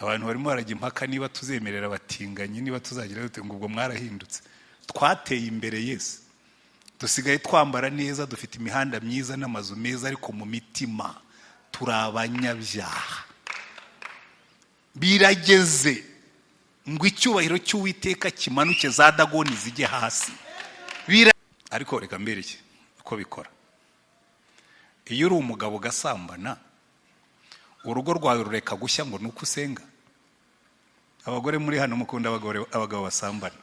Abantu barimo barajya impaka niba tuzemerera abatinganyi, niba tuzagira dute, ngo ubwo mwarahindutse. Twateye imbere, Yesu, dusigaye twambara neza, dufite imihanda myiza n'amazu meza, ariko mu mitima turi abanyabyaha. Birageze ngo icyubahiro cy'Uwiteka kimanuke, za Dagoni zijye hasi. Ariko reka mbereke uko bikora. Iyo uri umugabo ugasambana, urugo rwawe rureka gushya ngo ni uko usenga? Abagore muri hano mukunda abagabo basambana,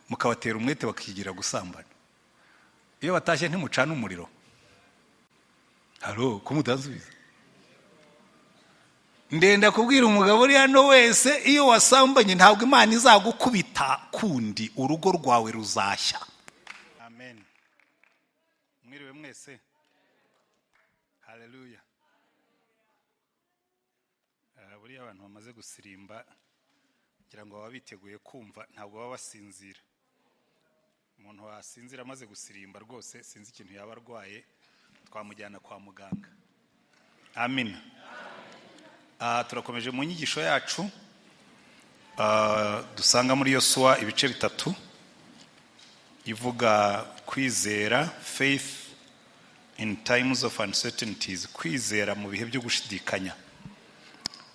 mukabatera umwete bakigira gusambana. Iyo batashye ntimucana umuriro? Haro ko mutansubiza? Ndenda kubwira umugabo uri hano wese, iyo wasambanye ntabwo Imana izagukubita kundi, urugo rwawe ruzashya. Amen. Mwiriwe mwese. Haleluya. Buriya abantu bamaze gusirimba kugira ngo baba biteguye kumva, ntabwo baba basinzira. Umuntu wasinzira amaze gusirimba rwose sinzi ikintu yaba arwaye, twamujyana kwa muganga. Amina. Turakomeje mu nyigisho yacu dusanga muri Yosuwa ibice 3, ivuga kwizera, faith in times of uncertainties, kwizera mu bihe byo gushidikanya.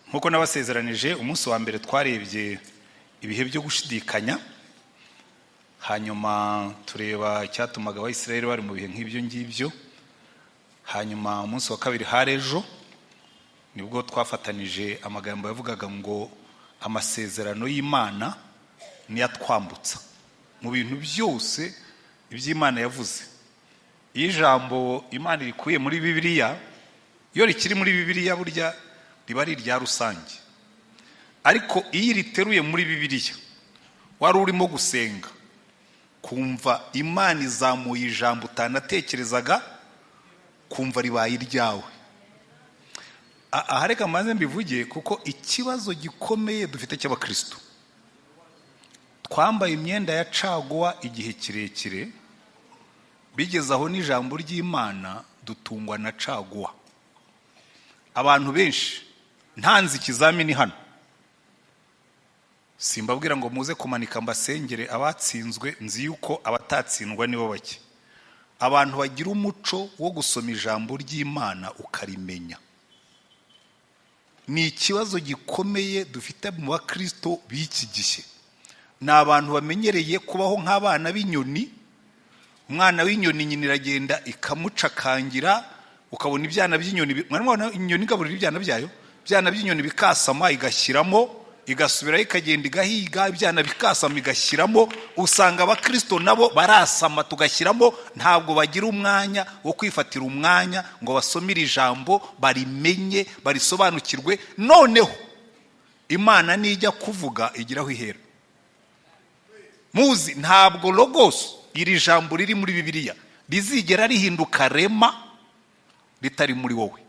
Nk'uko nabasezeranije, umunsi wa mbere twarebye ibihe byo gushidikanya, hanyuma tureba icyatumaga Abayisiraheli bari mu bihe nk'ibyo ngibyo. Hanyuma umunsi wa kabiri, hari ejo, nibwo twafatanije amagambo yavugaga ngo amasezerano y'Imana niyo atwambutsa mu bintu byose. Iby'Imana yavuze, iyo ijambo Imana rikuye muri Bibiliya, iyo rikiri muri Bibiliya burya riba ari irya rusange, ariko iyo riteruye muri Bibiliya, wari urimo gusenga, kumva Imana izamuye ijambo utanatekerezaga, kumva ribaye iryawe. Aha reka mbanze mbivuge, kuko ikibazo gikomeye dufite cy'abakristo, twambaye imyenda ya caguwa igihe kirekire, bigeze aho n'ijambo ry'Imana dutungwa na caguwa. Abantu benshi, ntanze ikizamini hano, simbabwira ngo muze kumanika mbasengere abatsinzwe, nzi yuko abatatsindwa nibo bake. Abantu bagira umuco wo gusoma ijambo ry'Imana ukarimenya, ni ikibazo gikomeye dufite mu bakristo b'iki gihe. Ni abantu bamenyereye kubaho nk'abana b'inyoni. Umwana w'inyoni, nyina iragenda ikamucakangira, ukabona ibyana by'inyoni, mwari inyoni igaburira ibyana byayo, ibyana by'inyoni bikasama igashyiramo, igasubirayo, ikagenda igahiga, ibyana bikasama igashyiramo. Usanga abakristo nabo barasama tugashyiramo, ntabwo bagira umwanya wo kwifatira umwanya ngo basomere ijambo, barimenye, barisobanukirwe. Noneho Imana nijya kuvuga igira aho ihera. Muzi, ntabwo logos, iri jambo riri muri Bibiliya, rizigera rihinduka rhema ritari muri wowe,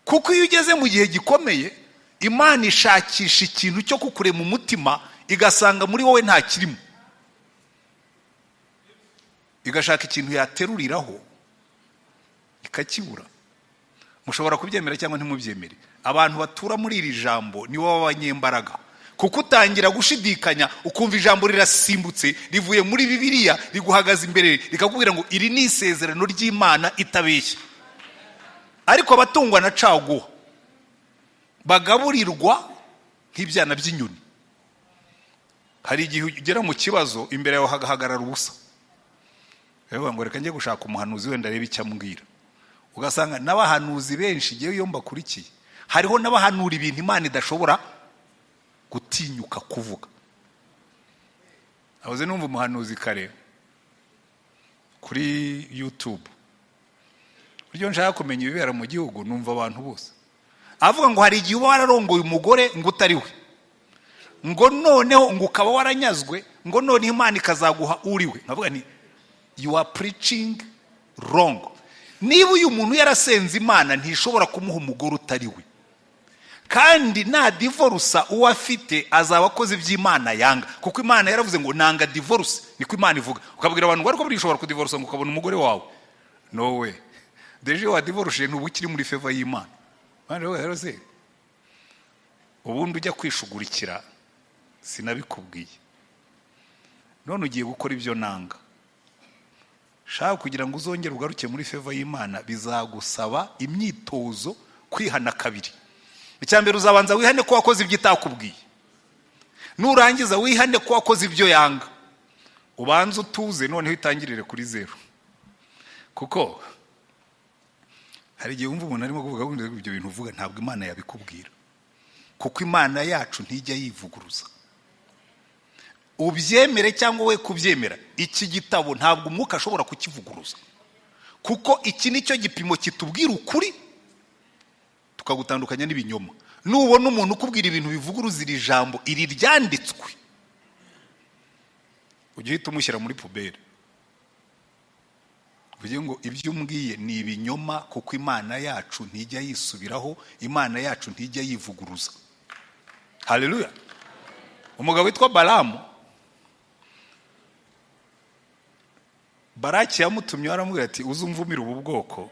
kuko iyo ugeze mu gihe gikomeye, Imana ishakisha ikintu cyo kukurema umutima, igasanga muri wowe nta kirimo, igashaka ikintu yateruriraho ikakibura. Mushobora kubyemera cyangwa ntimubyemere, abantu batura muri iri jambo nibo b'abanyembaraga, kuko utangira gushidikanya ukumva ijambo rirasimbutse, rivuye muri Bibiliya, riguhagaze imbere, rikakubwira ngo iri ni isezerano ry'Imana itabeshya. Ariko abatungwa na caguwa, bagaburirwa nk'ibyana by'inyoni, hari igihe ugera mu kibazo, imbere yawe hagahagarara ubusa, rero ngo reka njye gushaka umuhanuzi, wenda arebe icyo ambwira. Ugasanga n'abahanuzi benshi, igihe iyo mbakurikiye, hariho n'abahanura ibintu Imana idashobora gutinyuka kuvuga. Nahoze numva umuhanuzi kare kuri YouTube. Buryo nshaka kumenya ibibera mu gihugu, numva abantu bose. Avuga ngo hari igihe uba wararongoye umugore ngo utari we, ngo noneho ngo ukaba waranyazwe, ngo noneho Imana ikazaguha uriwe. Nkavuga nti you are preaching wrong. Niba uyu muntu yarasenze Imana, ntishobora kumuha umugore utari we, kandi nadivorusa uwo afite azaba akoze iby'Imana yanga, kuko Imana yaravuze ngo nanga divorce, niko Imana ivuga. Ukabwira abantu ngo ariko buriya ushobora kudivorusa ngo ukabona umugore wawe. No way. Déjà iyo wadivorushije ntuba ukiri muri favor y'Imana. Imana rero se Ubundi ujya kwishugurikira sinabikubwiye, none ugiye gukora ibyo nanga. Shaka kugira ngo uzongere ugaruke muri favor y'Imana, bizagusaba imyitozo, kwihana kabiri. Icya mbere, uzabanza wihane ko wakoze ibyo itakubwiye, nurangiza wihane ko wakoze ibyo yanga, ubanze utuze, noneho itangirire kuri zeru. Kuko hari igihe wumva umuntu arimo kuvuga ngo ibyo bintu uvuga ntabwo Imana yabikubwira, kuko Imana yacu ntijya yivuguruza. Ubyemere cyangwa we kubyemera, iki gitabo ntabwo umwuka ashobora kukivuguruza, kuko iki ni cyo gipimo kitubwira ukuri tukagutandukanya n'ibinyoma. Nubona umuntu ukubwira ibintu bivuguruza iri jambo, iri ryanditswe, ujye uhita umushyira muri poubelle, uvuge ngo ibyo umbwiye ni ibinyoma, kuko Imana yacu ntijya yisubiraho, Imana yacu ntijya yivuguruza. Haleluya! Umugabo witwa Balamu, Baraki yamutumye, aramubwira ati uzumvumire ubu bwoko.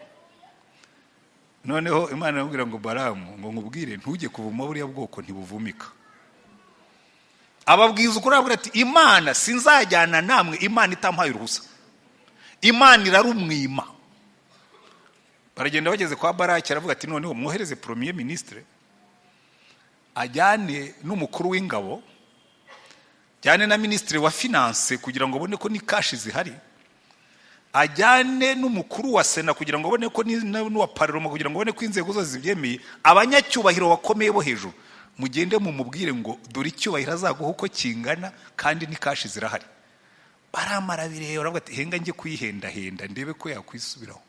Noneho Imana iramubwira ngo Balamu, ngo nkubwire, ntujye kuvuma buriya bwoko, ntibuvumika. Ababwiza ukuri, arababwira ati Imana, sinzajyana namwe Imana itampaye uruhusa. Imana irarumwima. Baragenda, bageze kwa Baraki aravuga ati noneho mwohereze premier ministre, ajyane n'umukuru w'ingabo, ajyane na minisitiri wa finance kugira ngo abone ko ni cash zihari, ajyane n'umukuru wa sena kugira ngo abone ko n'uwa parlement kugira ngo abone ko inzego zose zibyemeye, abanyacyubahiro bakomeye bo hejuru, mugende mumubwire ngo dore icyubahiro azaguha uko kingana, kandi ni cash zirahari. Baramara bireba, baravuga ati henga njye kuyihendahenda ndebe ko yakwisubiraho.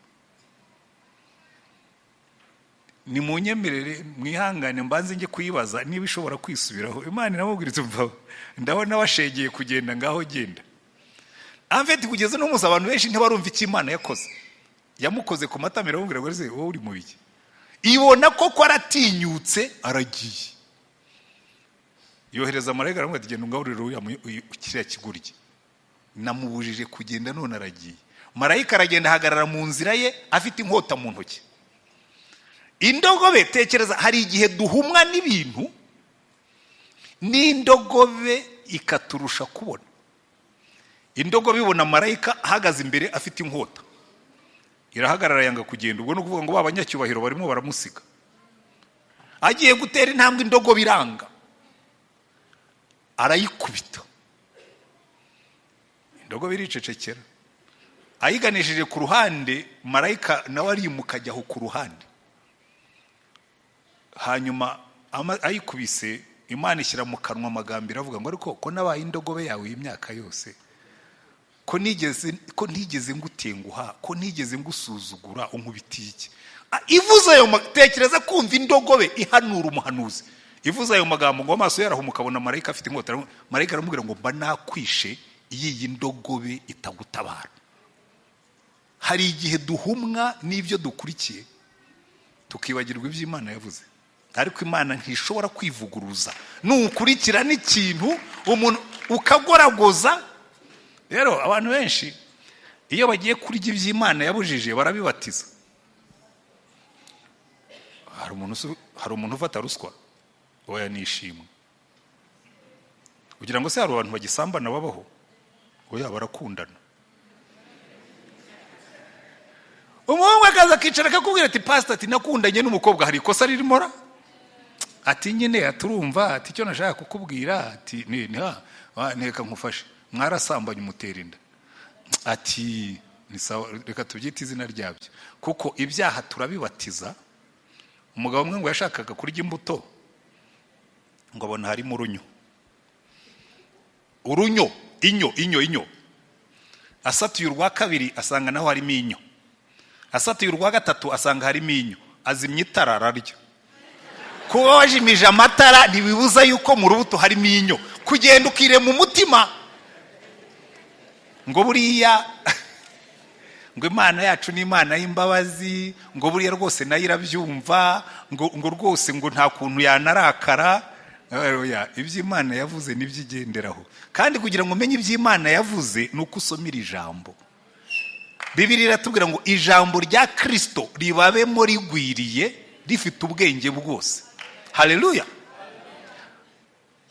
Ni munyemerere mwihangane mbanze njye kuyibaza niba ishobora kwisubiraho. Imana iramubwira iti mva, ndabona washegeye kugenda, ngaho genda. Amfeti kugeza no munsi abantu benshi ntibarumva icyo Imana yakoze. Yamukoze ku matama, iramubwira ngo ese wowe uri mu biki? Ibona koko aratinyutse, aragiye. Yohereza marayika, aramubwira ati genda ungaburire uriya kiriya kigoryi, namubujije kugenda none aragiye. Marayika aragenda, ahagarara mu nzira ye afite inkota mu ntoki. Indogobe, tekereza, hari igihe duhumwa n'ibintu n'indogobe ikaturusha kubona. Indogobe ibona marayika ahagaze imbere afite inkota, irahagarara yanga kugenda. Ubwo ni ukuvuga ngo ba banyacyubahiro barimo baramusiga. Agiye gutera intambwe, indogobe iranga, arayikubita, indogobe iricecekera. Ayiganishije ku ruhande, marayika nawe arimuka ajya aho ku ruhande. Hanyuma ayikubise, Imana ishyira mu kanwa amagambo, iravuga ngo ariko ko nabaye indogobe yawe iyi myaka yose, ko ntigeze ngutenguha, ko ntigeze ngusuzugura, unkubitiye iki? Ivuze ayo, tekereza kumva indogobe ihanura umuhanuzi. Ivuze ayo magambo ngo amaso yarahumuka, abona marayika afite inkota. Marayika aramubwira ngo mba nakwishe iyi ndogobe itagutabara. Hari igihe duhumwa n'ibyo dukurikiye tukibagirwa ibyo Imana yavuze, ariko Imana ntishobora kwivuguruza. Nukurikira n'ikintu umuntu ukagoragoza. Rero abantu benshi iyo bagiye kurya ibyo Imana yabujije barabibatiza. Hari umuntu ufata ruswa, oya nishimwe. Kugira ngo se hari abantu bagisambana babaho? Oya, barakundana. Umuhungu akaza akicara akakubwira ati pastor, ati nakundanye n'umukobwa, hari ikosa ririmo ra? Ati nyine aturumva, ati icyo nashaka kukubwira, ati reka nkufashe, mwarasambanye umutera inda. Ati ni sawa, reka tubyite izina ryabyo, kuko ibyaha turabibatiza. Umugabo umwe ngo yashakaga kurya imbuto, ngo abona harimo urunyo, urunyo, inyo, inyo, inyo. Asatuye urwa kabiri asanga naho harimo inyo, asatuye urwa gatatu asanga harimo inyo, azimya itara ararya. Kuba wajimije amatara ntibibuza yuko mu rubuto harimo inyo. Kugenda ukirema umutima ngo buriya ngo Imana yacu ni Imana y'imbabazi, ngo buriya rwose nayo irabyumva, ngo rwose ngo nta kuntu yanarakara. Ibyo Imana yavuze nibyo igenderaho. Kandi kugira ngo umenye ibyo Imana yavuze ni uko usomera ijambo. Bibiliya iratubwira ngo ijambo rya Kristo ribabemo rigwiriye, rifite ubwenge bwose. Haleluya!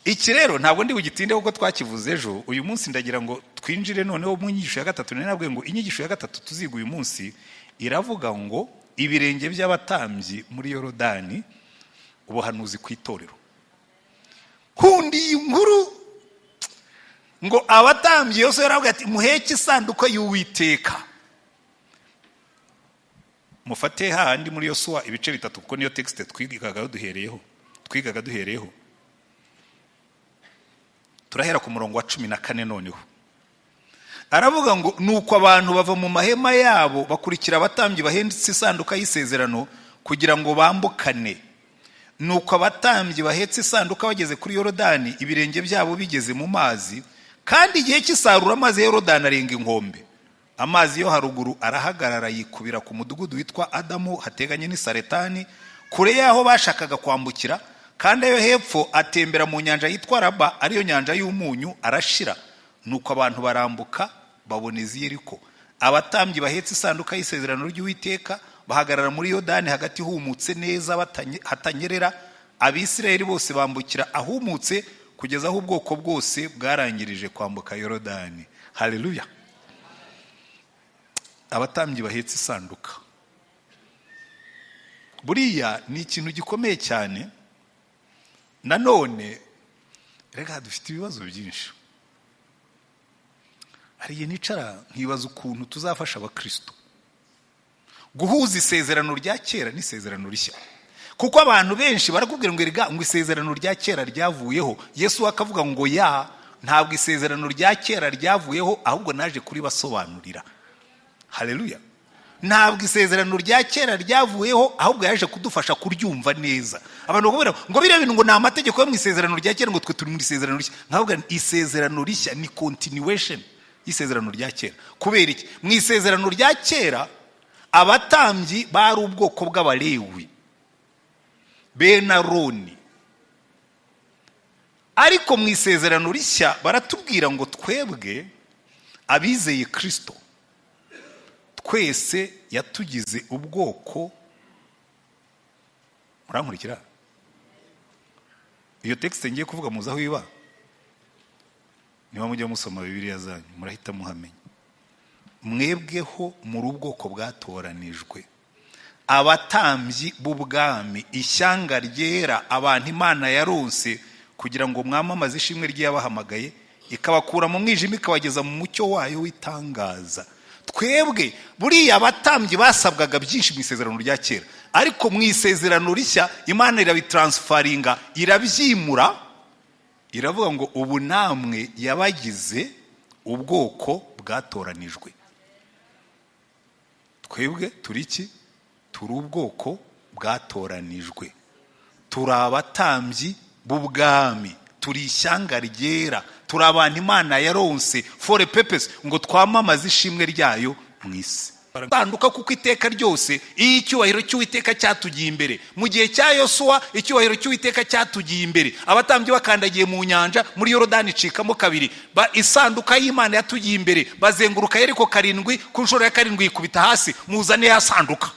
Iki rero ntabwo ndi bugitinde kuko twakivuze ejo. Uyu munsi ndagira ngo twinjire noneho mu nyigisho ya gatatu. Nari nabwiye ngo inyigisho ya gatatu tuziga uyu munsi iravuga ngo ibirenge by'abatambyi muri Yorodani, ubuhanuzi ku itorero. Hundi iyi nkuru ngo abatambyi, Yosuwa yaravuga ati: "Muheke isanduku y'Uwiteka." Mufate hahandi muri Yosuwa ibice 3, kuko niyo texte twigaga duhereyeho. Turahera ku murongo wa 14. Noneho aravuga ngo: "Nuko abantu bava mu mahema yabo, bakurikira abatambyi bahetse isanduka y'isezerano kugira ngo bambukane. Nuko abatambyi bahetse isanduka bageze kuri Yorodani, ibirenge byabo bigeze mu mazi, kandi igihe cy'isarura amazi ya Yorodani arenga inkombe, amazi yo haruguru arahagarara, yikubira ku mudugudu witwa Adamu hateganye n'i Saretani, kure y'aho bashakaga kwambukira, kandi ayo hepfo atembera mu nyanja yitwa Raba, ariyo Nyanja y'Umunyu, arashira. Nuko abantu barambuka, baboneza i Yeriko. Abatambyi bahetse isanduka y'isezerano ry'Uwiteka bahagarara muri Yorodani hagati humutse neza, hatanyerera. Abisirayeli bose bambukira ahumutse kugeza aho ubwoko bwose bwarangirije kwambuka Yorodani." Haleluya! Abatambyi bahetse isanduka, buriya ni ikintu gikomeye cyane. Nanone reka, dufite ibibazo byinshi. Hari igihe nicara nkibaza ukuntu tuzafasha abakristo guhuza isezerano rya kera n'isezerano rishya, kuko abantu benshi barakubwira ngo erega ngo isezerano rya kera ryavuyeho. Yesu we akavuga ngo: "Ya, ntabwo isezerano rya kera ryavuyeho, ahubwo naje kuribasobanurira." Haleluya! Ntabwo isezerano rya kera ryavuyeho, ahubwo yaje kudufasha kuryumva neza. Abantu bakubwira ngo biriya bintu ngo ni amategeko yo mu isezerano rya kera, ngo twe turi mu isezerano rishya. Nkavuga nti isezerano rishya ni continuation y'isezerano rya kera. Kubera iki? Mu isezerano rya kera abatambyi bari ubwoko bw'Abalewi, bene Aroni, ariko mu isezerano rishya baratubwira ngo twebwe abizeye Kirisito twese yatugize ubwoko. Murankurikira? Iyo texte ngiye kuvuga muzi aho iba? Niba mujya musoma Bibiliya zanyu, murahita muhamenya. "Mwebweho muri ubwoko bwatoranijwe, abatambyi b'ubwami, ishyanga ryera, abantu Imana yaronse, kugira ngo mwamamaze ishimwe ry'Iyabahamagaye ikabakura mu mwijima ikabageza mu mucyo wayo w'itangaza." Twebwe buriya abatambyi basabwaga byinshi mu isezerano rya kera, ariko mu isezerano rishya Imana irabitransferinga, irabyimura, iravuga ngo ubu namwe yabagize ubwoko bwatoranijwe. Twebwe turi iki? Turi ubwoko bwatoranijwe, turi abatambyi b'ubwami, turi ishyanga ryera, turi abantu Imana yaronse for a purpose, ngo twamamaze ishimwe ryayo mu isi. Tanduka, kuko iteka ryose iyo icyubahiro cy'Uwiteka cyatugiye imbere. Mu gihe cya Yosuwa icyubahiro cy'Uwiteka cyatugiye imbere, abatambyi bakandagiye mu nyanja muri Yorodani icikamo kabiri. Isanduka y'Imana yatugiye imbere, bazenguruka Yeriko karindwi, ku nshuro ya karindwi yikubita hasi. "Muzane ya sanduka."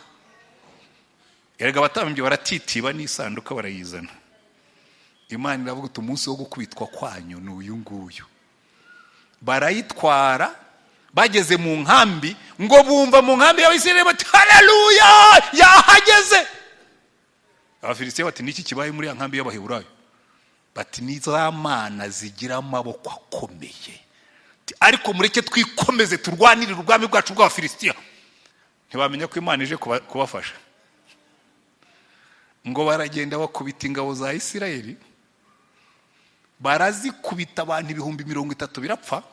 Erega abatambyi baratitiba n'isanduka barayizana. Imana iravuga uti: "Umunsi wo gukubitwa kwanyu ni uyu nguyu." Barayitwara, bageze mu nkambi ngo bumva mu nkambi y'Abisirayeli bati: "Haleluya, yahageze!" Abafilisitiya bati: "Niki kibaye muri ya nkambi y'Abaheburayo?" Bati: "Ni za mana zigira amaboko akomeye." Ariko mureke twikomeze, turwanirire ubwami bwacu bw'Abafilisitiya. Ntibamenya ko Imana ije kubafasha. Ngo baragenda, bakubita ingabo za Isirayeli, barazikubita, abantu 30,000 birapfa.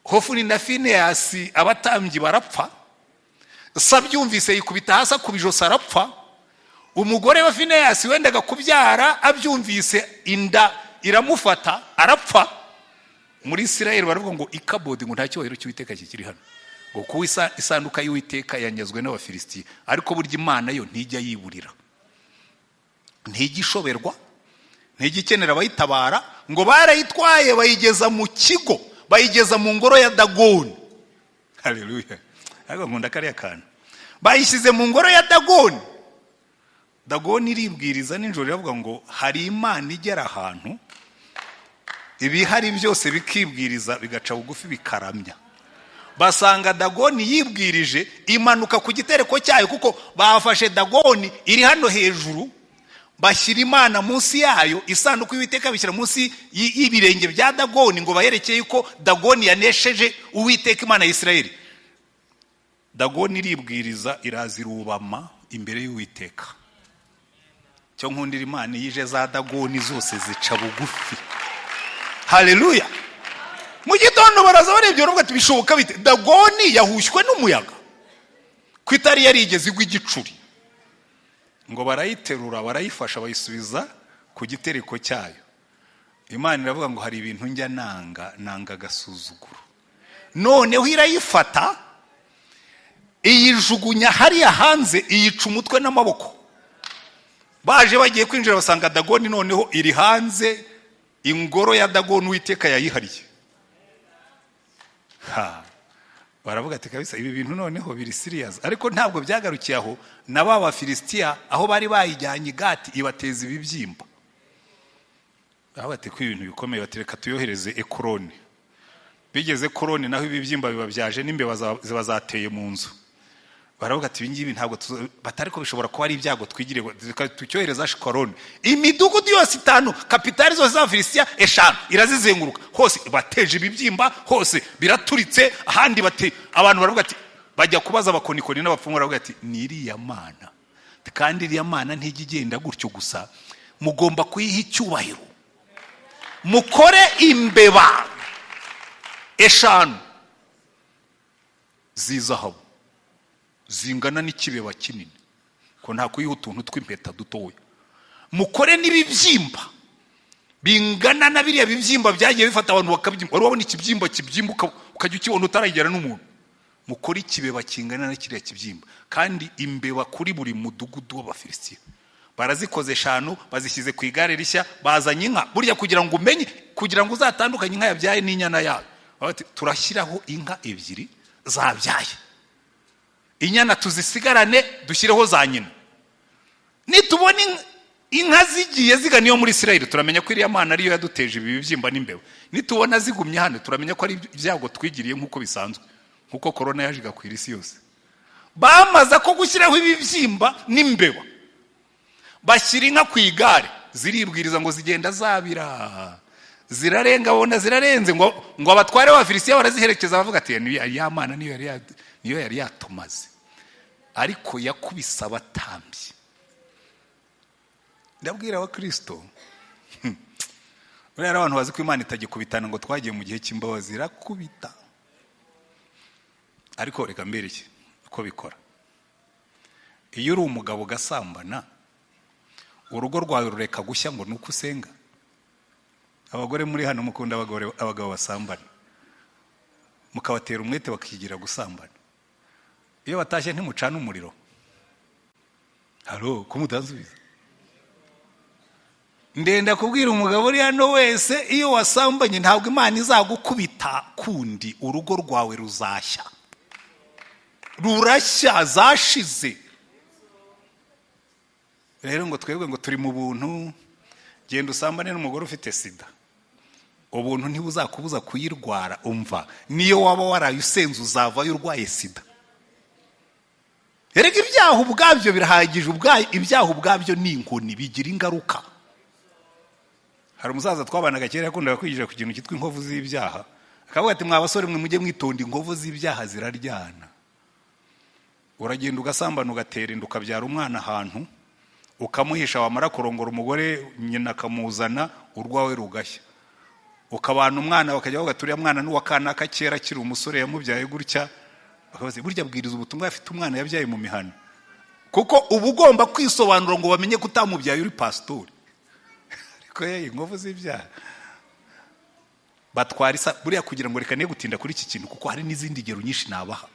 Hofuni na Fineyasi abatambyi barapfa. Sabyumvise yikubita hasi, akuba ijosi, arapfa. Umugore wa Fineyasi wendaga kubyara abyumvise, inda iramufata, arapfa. Muri Isirayeli baravuga ngo Ikabodi, ngo nta cyubahiro cy'Uwiteka kikiri hano, ngo kuba isanduka y'Uwiteka yanyazwe n'Abafilisitiya. Ariko burya Imana yo ntijya yiburira, ntijya ishoberwa, ntijya ikenera abayitabara. Ngo barayitwaye, bayigeza mu kigo, bayigeza mu ngoro ya Dagoni. Haleluya! Ariko nkunda kariya kantu. Bayishyize mu ngoro ya Dagoni. Dagoni iribwiriza nijoro, iravuga ngo hari imana igera ahantu. Ibihari byose bikibwiriza bigaca bugufi bikaramya. Basanga Dagoni yibwirije imanuka ku gitereko cyayo, kuko bafashe Dagoni iri hano hejuru bashyira Imana munsi yayo, isanduku y'Uwiteka bishyira munsi y'ibirenge bya Dagoni ngo bayerekeye ko Dagoni yanesheje Uwiteka Imana ya Isirayeli. Dagoni iribwiriza irazirubama imbere y'Uwiteka. Cyo nkundira Imana yije za Dagoni zose zica bugufi. Haleluya. Mu gitondo baraza barebye baravuga ati bishoboka bite? Dagoni yahushywe n'umuyaga ko itari yarigeze igwa igicuri. Ngo barayiterura barayifasha bayisubiza ku gitereko cyayo. Imana iravuga ngo hari ibintu njya nanga, nanga agasuzuguro. Noneho irayifata iyijugunya hariya hanze, iyica umutwe n'amaboko. Baje bagiye kwinjira basanga Dagoni noneho iri hanze, ingoro ya Dagoni Uwiteka yayihariye. Ha, baravuga ati kabisa ibi bintu noneho biri serious. Ariko ntabwo byagarukiye aho, na ba Bafilisitiya aho bari bayijyanye Gati ibateza ibibyimba. Aho bati ko ibintu bikomeye, batereka tuyohereze Ekroni. Bigeze Ekroni naho ibibyimba bibabyaje n'imbeba ziba zateye mu nzu. Baravuga ati ibi ngibi ntabwo batari ko bishobora kuba ari ibyago twigire, tucyohereza Ashikaroni. Imidugudu yose 5, kapitali zose za Filisitiya 5 irazizenguruka hose, bateje ibibyimba hose biraturitse, ahandi bate abantu baravuga ati, bajya kubaza abakonikoni n'abapfumu baravuga ati ni iriya mana, kandi iriya mana ntijya igenda gutyo gusa, mugomba kuyiha icyubahiro, mukore imbeba 5 z'izahabu zingana n'ikibeba kinini, ko nta kuyiha utuntu tw'impeta dutoya, mukore n'ibibyimba bingana na biriya bibyimba byagiye bifata abantu bakabyimba. Wari wabona ikibyimba kibyimba ukajya ukibona utarayigera n'umuntu. Mukore ikibeba kingana na kiriya kibyimba, kandi imbeba kuri buri mudugudu w'Abafilisitiya. Barazikoze 5 bazishyize ku igare rishya, bazanye inka. Burya kugira ngo umenye, kugira ngo uzatandukanye inka yabyaye n'inyana yayo, bati turashyiraho inka 2 zabyaye, inyana tuzisigarane dushyireho za nyina. Nitubona inka zigiye zigana iyo muri Isirayeli turamenya ko iriya mana ariyo yaduteje ibi bibyimba n'imbeba. Nitubona zigumye hano turamenya ko ari ibyago twigiriye nk'uko bisanzwe, nk'uko korona yaje igakwira isi yose. Bamaze ko gushyiraho ibibyimba n'imbeba, bashyira inka ku igare, ziribwiriza ngo zigenda zabira, zirarenga, bona zirarenze, ngo abatware b'Abafilisitiya baraziherekeza bavuga ati ya mana niyo yari yatumaze. Ariko yakubise abatambyi. Ndabwira abakristo, buriya abantu bazi ko Imana itagikubitana ngo twagiye mu gihe cy'imbabazi, irakubita. Ariko reka mbereke uko bikora. Iyo uri umugabo ugasambana, urugo rwawe rureka gushya ngo nuko usenga. Abagore muri hano mukunda abagabo basambana, mukabatera umwete bakigira gusambana. Iyo batashye ntimucana umuriro. Halo, kumutansubiza. Ndenda kubwira umugabo uri hano wese, iyo wasambanye ntabwo Imana izagukubita kundi, urugo rwawe ruzashya. Rurashya zashize. Rero ngo twebwe ngo turi mu buntu, genda usambane n'umugore ufite sida, ubuntu ntibuzakubuza kuyirwara. Umva, niyo waba waraye usenze uzavayo urwaye sida. Erega ibyaha ubwabyo birahagije, ibyaha ubwabyo ni inkoni, bigira ingaruka. Hari umusaza twabanaga kera yakundaga kwigisha ku kintu cyitwa inkovu z'ibyaha, akavuga ati mwa basore mwe mujye mwitonda, inkovu z'ibyaha ziraryana. Uragenda ugasambana ugatera inda ukabyara umwana ahantu, ukamuhisha, wamara kurongora umugore nyina akamuzana, urwawe rugashya. Ukabana umwana bakajya bavuga turiya mwana n'uwa kanaka kera akiri umusore yamubyaye gutya, bakabaza burya bwiriza ubutumwa afite umwana yabyaye mu mihana, kuko uba ugomba kwisobanura ngo bamenye ko utamubyaye uri pasitori. Ariko inkovu z'ibyaha batwara isa buriya, kugira ngo reka ne gutinda kuri iki kintu kuko hari n'izindi ngero nyinshi nabaha.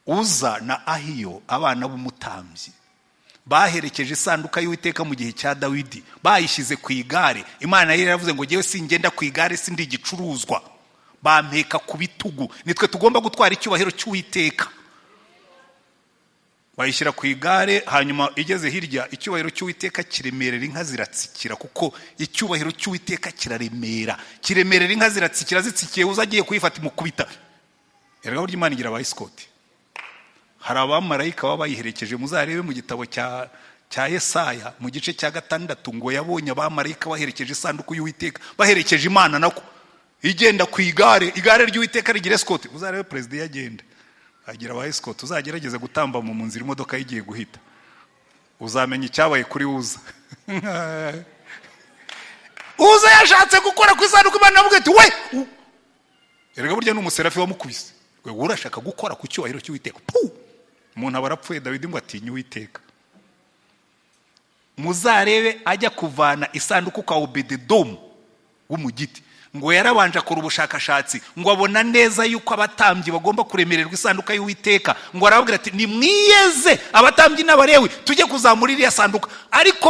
Uza na Ahiyo abana b'umutambyi baherekeje isanduka y'Uwiteka mu gihe cya Dawidi, bayishyize ku igare. Imana yari yaravuze ngo jyewe singenda ku igare, sindi igicuruzwa, bampeka ku bitugu. Nitwe tugomba gutwara icyubahiro cy'Uwiteka. Bayishyira ku igare, hanyuma igeze hirya icyubahiro cy'Uwiteka kiremerera inka ziratsikira, kuko icyubahiro cy'Uwiteka kiraremera, kiremerera inka ziratsikira, zitsikiye uza agiye kuyifata imukubita. Erega burya Imana igira abayisikoti, hari abamarayika baba bayiherekeje. Muzarebe mu gitabo cya Yesaya mu gice cya 6 ngo yabonye abamarayika baherekeje isanduku y'Uwiteka, baherekeje Imana nako igenda ku igare, igare ry'Uwiteka rigira escort. Uzarebe perezida yagenda agira aba escort, uzagerageze gutamba mu nzira imodoka yigiye guhita, uzamenya icyabaye kuri uza. Uza yashatse gukora ku isanduku, Imana avuga ati we, erega burya ni umuserafi wamukubise, we urashaka gukora ku cyubahiro cy'Uwiteka. Pu, umuntu aba arapfuye. Dawidi ngo atinya Uwiteka. Muzarebe ajya kuvana isanduku kwa Obededomu w'umugiti, ngo yarabanje akora ubushakashatsi, ngo abona neza yuko abatambyi bagomba kuremererwa isanduka y'Uwiteka, ngo arababwira ati nimwiyeze abatambyi n'Abalewi tujye kuzamura iriya sanduka. Ariko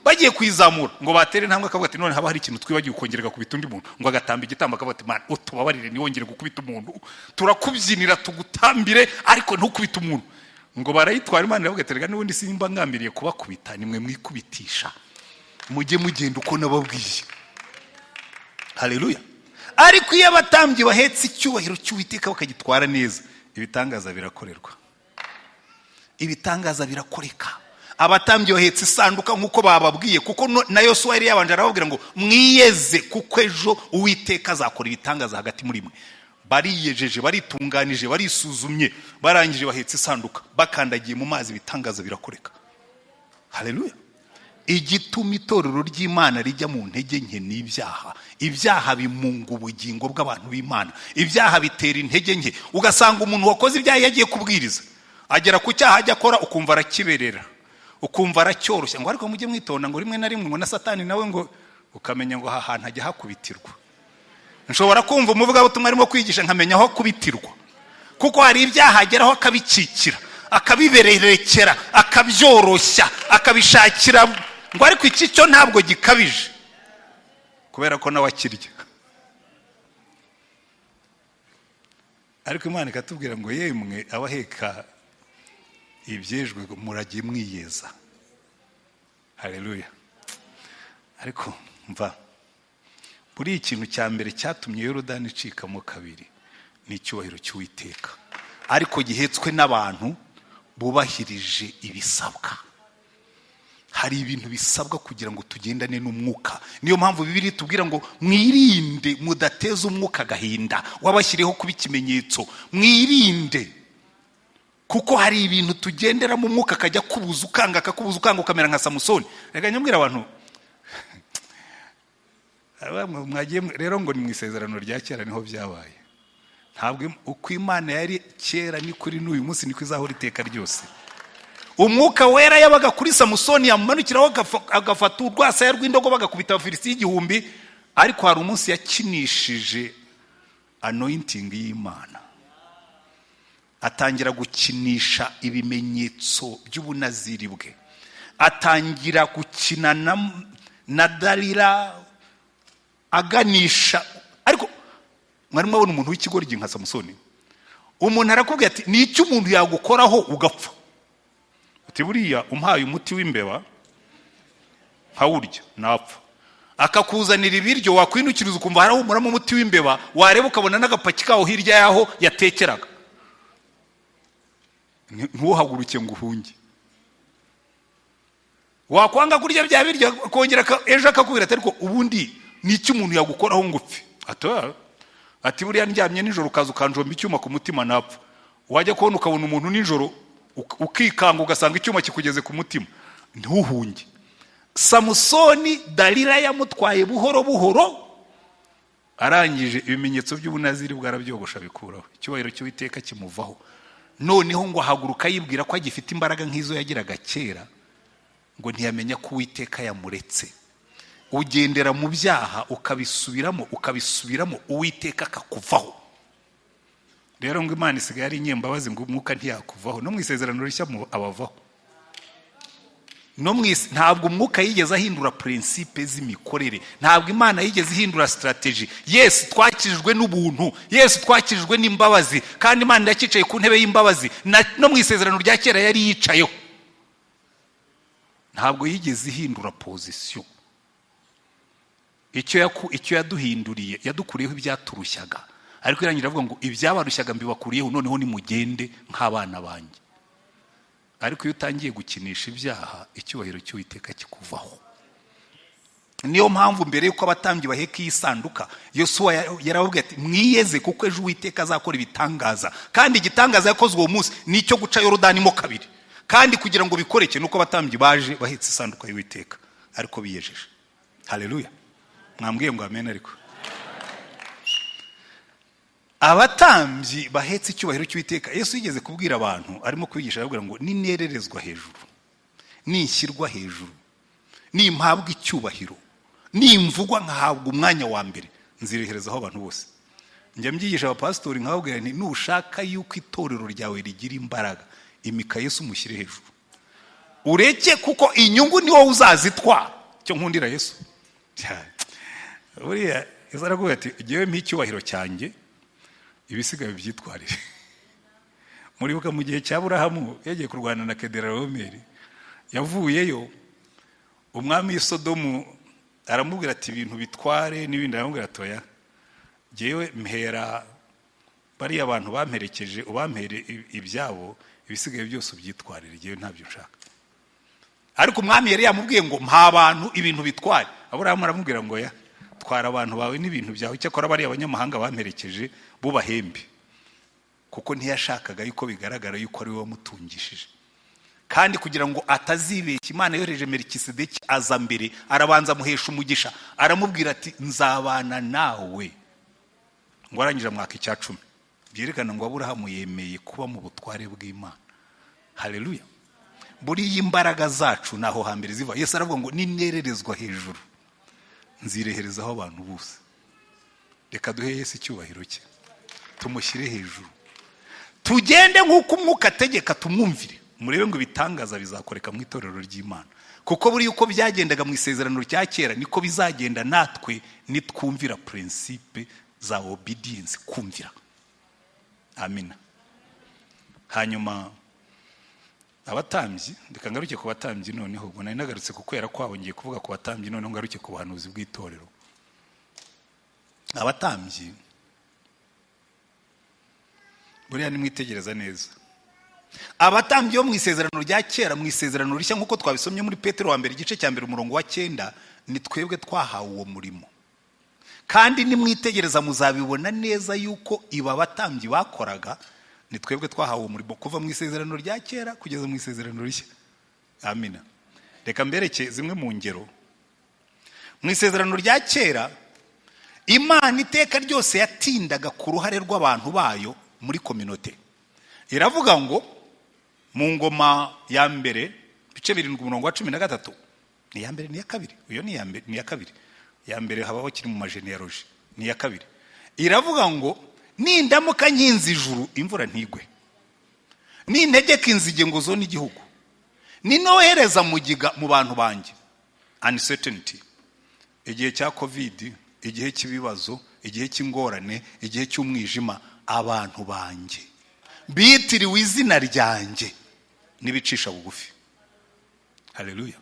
bagiye kuyizamura ngo batere intambwe, akavuga ati none haba hari ikintu twibagiwe kongera gukubita undi muntu, ngo agatamba igitambo akavuga ati man utubabarire ntiwongere gukubita umuntu, turakubyinira tugutambire ariko ntukubite umuntu. Ngo barayitwara, Imana iravuga ati rega n'ubundi simba ngambiriye kubakubita, nimwe mwikubitisha, mujye mugenda uko nababwiye. Haleluya. Ariko iyo abatambyi bahetse icyubahiro cy'Uwiteka bakagitwara neza, ibitangaza birakorerwa, ibitangaza birakoreka. Abatambyi bahetse isanduka nk'uko bababwiye, kuko na Yosuwa yari yabanje arababwira ngo mwiyeze kuko ejo Uwiteka azakora ibitangaza hagati muri mwe. Bariyejeje, baritunganije, barisuzumye, barangije bahetse isanduka, bakandagiye mu mazi, ibitangaza birakoreka. Haleluya. Igituma itorero ry'Imana rijya mu ntege nke ni ibyaha. Ibyaha bimunga ubugingo bw'abantu b'Imana, ibyaha bitera intege nke. Ugasanga umuntu wakoze ibyaha yagiye kubwiriza, agera ku cyaha ajya akora ukumva arakiberera, ukumva aracyoroshya, ngo ariko mujye mwitonda, ngo rimwe na rimwe ngo na Satani nawe ngo ukamenya ngo aha hantu ajya hakubitirwa. Nshobora kumva umuvugabutumwa arimo kwigisha nkamenya aho kubitirwa, kuko hari ibyaha ageraho akabikikira, akabibererekera, akabyoroshya, akabishakira, ngo ariko iki cyo ntabwo gikabije kubera ko nawe akirya. Ariko Imana ikatubwira ngo yemwe abaheka ibyejwe muragiye mwiyeza. Haleluya. Ariko mva, buri ikintu cya mbere cyatumye Yorodani icikamo kabiri ni icyubahiro cy'Uwiteka, ariko gihetswe n'abantu bubahirije ibisabwa. Hari ibintu bisabwa kugira ngo tugendane n'umwuka. Niyo mpamvu Bibiliya itubwira ngo mwirinde mudateza umwuka agahinda, wabashyiriyeho kuba ikimenyetso. Mwirinde, kuko hari ibintu tugenderamo umwuka akajya kubuza ukanga, akakubuza ukanga, ukamera nka Samusoni. Reka nyambwira abantu mwagiye rero ngo ni mu isezerano rya kera niho byabaye. Ntabwo uko Imana yari kera ni kuri n'uyu munsi niko izahora iteka ryose. Umwuka wera yabaga kuri Samusoni, yamumanukiraho agafata urwasaya rw'indogo bagakubita Abafilisitiya 1000. Ariko hari umunsi yakinishije anointing y'Imana, atangira gukinisha ibimenyetso by'ubunaziri bwe, atangira gukina na Dalila aganisha. Ariko mwari mwabona umuntu w'ikigoryi nka Samusoni? Umuntu arakubwira ati ni icyo umuntu yagukoraho ugapfa. Ati buriya umpaye umuti w'imbeba nkawurya napfa. Akakuzanira ibiryo wakwinukiriza ukumva harahumuramo umuti w'imbeba, wareba ukabona n'agapaki kawo hirya yaho yatekeraga, ntuhaguruke ngo uhunge. Wakwanga kurya bya biryo akongera ejo akakubwira ati ariko ubundi ni icyo umuntu yagukoraho ngo upfe. Ati buriya ndyamye nijoro ukaza ukanjomba icyuma ku mutima napfa. Wajya kubona ukabona umuntu nijoro ukikanga ugasanga icyuma kikugeze ku mutima, ntuhunge. Samusoni Dalila yamutwaye buhoro buhoro, arangije ibimenyetso by'ubunaziri bwarabyogosha bikuraho, icyubahiro cy'Uwiteka kimuvaho. Noneho ngo ahaguruka yibwira ko agifite imbaraga nk'izo yagiraga kera, ngo ntiyamenya ko Uwiteka yamuretse. Ugendera mu byaha ukabisubiramo ukabisubiramo, Uwiteka akakuvaho. Rero ngo Imana isigaye ari inyembabazi, ngo umwuka ntiyakuvaho, no mu isezerano rishya abavaho. No mwisi ntabwo umwuka yigeze ahindura principe z'imikorere, ntabwo Imana yigeze ihindura strategy. Yesu twakijwe n'ubuntu, Yesu twakijwe n'imbabazi, kandi Imana yakicaye ku ntebe y'imbabazi. No mu isezerano rya kera yari yicayeho. Ntabwo yigeze ihindura position. Icyo yaduhinduriye, yadukuriyeho ibyaturushyaga, ariko irangira avuga ngo ibyabarushyaga mbibakuriyeho, noneho nimugende nk'abana banjye. Ariko iyo utangiye gukinisha ibyaha, icyubahiro cy'Uwiteka kikuvaho. Niyo mpamvu mbere yuko abatambyi baheka iyi sanduka, Yosuwa yarababwiye ati mwiyeze kuko ejo Uwiteka azakora ibitangaza. Kandi igitangaza yakoze uwo munsi ni icyo guca Yorodani mo kabiri. Kandi kugira ngo bikoreke nuko abatambyi baje bahetse isanduka y'Uwiteka, ariko biyejeje. Haleluya. Mwambwiye ngo amen. Ariko abatambyi bahetse icyubahiro cy'Uwiteka, Yesu yigeze kubwira abantu arimo kwigisha, arababwira ngo ninererezwa hejuru, ninshyirwa hejuru, nimpabwa icyubahiro, nimvugwa nkahabwa umwanya wa mbere, nzireherezaho abantu bose. Njya mbyigisha abapasitori nkababwira nti nushaka yuko itorero ryawe rigira imbaraga, imika Yesu umushyire hejuru, ureke kuko inyungu ni wowe uzazitwara. Icyo nkundira Yesu, buriya Yesu aravuga ati ngewe mpa icyubahiro cyanjye, ibisigaye byitwarire. Muribuka mu gihe cya Aburahamu yagiye kurwana na Kedoralomeri, yavuyeyo umwami w'i Sodomu aramubwira ati ibintu bitware n'ibindi, aramubwira ati oya, ngewe mpera bariya abantu bamperekeje, ubampere ibyabo, ibisigaye byose ubyitwarire, ngewe ntabyo nshaka. Ariko umwami yari yamubwiye ngo mpa abantu ibintu bitware. Aburahamu aramubwira ngo oya, twara abantu bawe n'ibintu byawe, cyakora bariya abanyamahanga bamperekeje bubahembe, kuko ntiyashakaga yuko bigaragara yuko ari we wamutungishije. Kandi kugira ngo atazibeshya, Imana yohereje Melikisedeki aza mbere, arabanza amuhesha umugisha, aramubwira ati nzabana nawe. Ngo arangije amwaka icya 10, byerekana ngo Aburahamu yemeye kuba mu butware bw'Imana. Haleluya. Buriya imbaraga zacu naho hambere ziva. Yesu aravuga ngo ninererezwa hejuru, nzireherezaho abantu bose. Reka duhe Yesu icyubahiro cye, tumushyire hejuru, tugende nk'uko umwuka ategeka, tumwumvire. Murebe ngo ibitangaza bizakoreka mu itorero ry'Imana, kuko buriya uko byagendaga mu isezerano rya kera niko bizagenda natwe nitwumvira principe za obedience, kumvira. Amina. Hanyuma abatambyi, reka ngaruke ku batambyi noneho. Ubwo nari nagarutse ku kwera kwabo, ngiye kuvuga ku batambyi noneho ngaruke ku buhanuzi bw'itorero. Abatambyi buriya nimwitegereza neza, abatambyi bo mu isezerano rya kera, mu isezerano rishya nk'uko twabisomye muri Petero wa mbere igice cya mbere umurongo wa 9, ni twebwe twahawe uwo murimo. Kandi nimwitegereza muzabibona neza yuko iba abatambyi bakoraga, ni twebwe twahawe uwo murimo kuva mu isezerano rya kera kugeza mu isezerano rishya. Amina. Reka mbereke zimwe mu ngero. Mu isezerano rya kera, Imana iteka ryose yatindaga ku ruhare rw'abantu bayo muri communauté. Iravuga ngo mu ngoma ya mbere bice 7 umurongo wa 13, ni ya mbere ni ya kabiri, uyo ni ya mbere ni ya kabiri, ya mbere habaho kiri mu magenealogy, ni ya kabiri. Iravuga ngo nindamuka nkinze ijuru imvura ntigwe, nintegeka inzige ngo zone igihugu, ninohereza mugiga mu bantu banjye. Uncertainty, igihe cya Covid, igihe cy'ibibazo, igihe cy'ingorane, igihe cy'umwijima, abantu banjye bitiriwe izina ryanjye nibicisha bugufi, haleluya,